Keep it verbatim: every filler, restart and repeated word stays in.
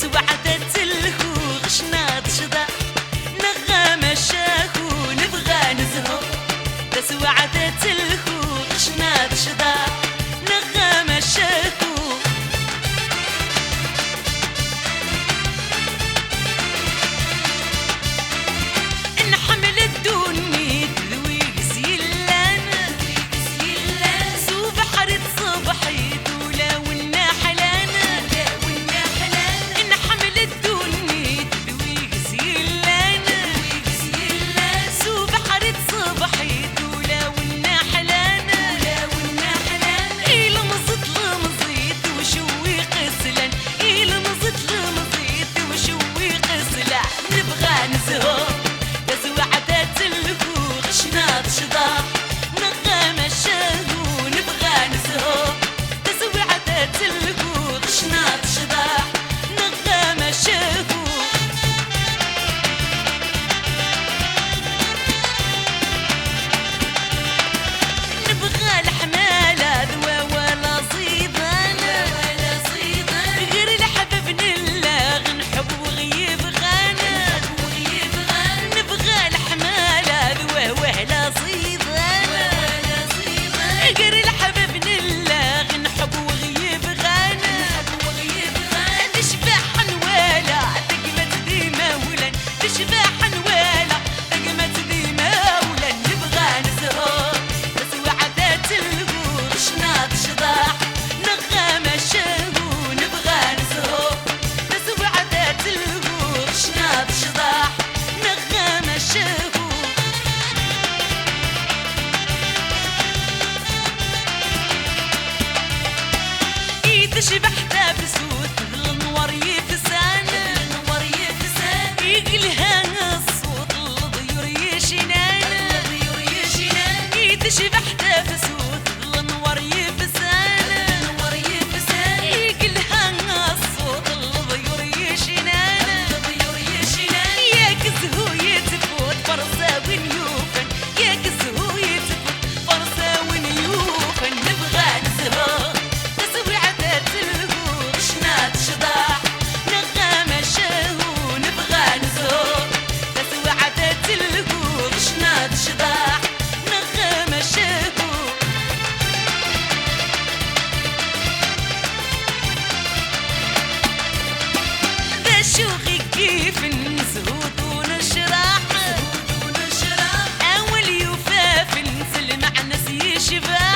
Sweɛd ad telhu ɣecna d cḍeḥ, neɣ amacaku nebɣa nezhu. Tasweɛd ad telhu ɣecna d cḍeḥ, neɣ amacaku. Nḥemmel ddunit d wigez yellan, s ubeḥri tṣebḥit ulawen aḥlan. Nḥemmel ddunit d wigez yellan, s ubeḥri tṣebḥit ulawen aḥlan. Ilemẓi tlemẓit wcewwiq slan, ilemẓi tlemẓit wcewwiq slan. Nebɣa nezhu, taswiɛt ad telhu ɣecna d cḍeḥ, neɣ amacahu nebɣa nezhu. Taswiɛt ad telhu ɣecna d cḍeḥ, neɣ amacahu. Nebɣa leḥmala d wawal aẓidan. Gar leḥbab nellaɣ nḥewweɣ yebɣan. Nebɣa leḥmala d wawal aẓidan. Gar leḥbab nellaɣ nḥewweɣ yebɣan. D ccbaḥ nwala, tagmat d imawlan. D ccbaḥ nwala, tagmat d imawlan. Nebɣa nezhu, taswiɛt ad telhu ɣecna d cḍeḥ, neɣ amacahu nebɣa nezhu. Taswiɛt ad telhu ɣecna d cḍeḥ, neɣ amacahu. I tecbeḥ tafsut d lenwar yefsan. I yelha ṣṣut n leḍyur yecnan. I tecbeḥ tafsut d lenwar yefsan. I yelha ṣṣut n leḍyur yecnan. Yak zhu yettfut ferṣawin yufan. Yak zhu yettfut ferṣawin yufan. Nebɣa nezhu, taswiɛt ad telhu ɣecna d cḍeḥ, neɣ amacahu nebɣa nezhu. Taswiɛt ad telhu ɣecna d cḍeḥ, neɣ amacahu. D acu i yifen zhu d unecraḥ? Awal yufafen s lmeɛna-s yecbeḥ.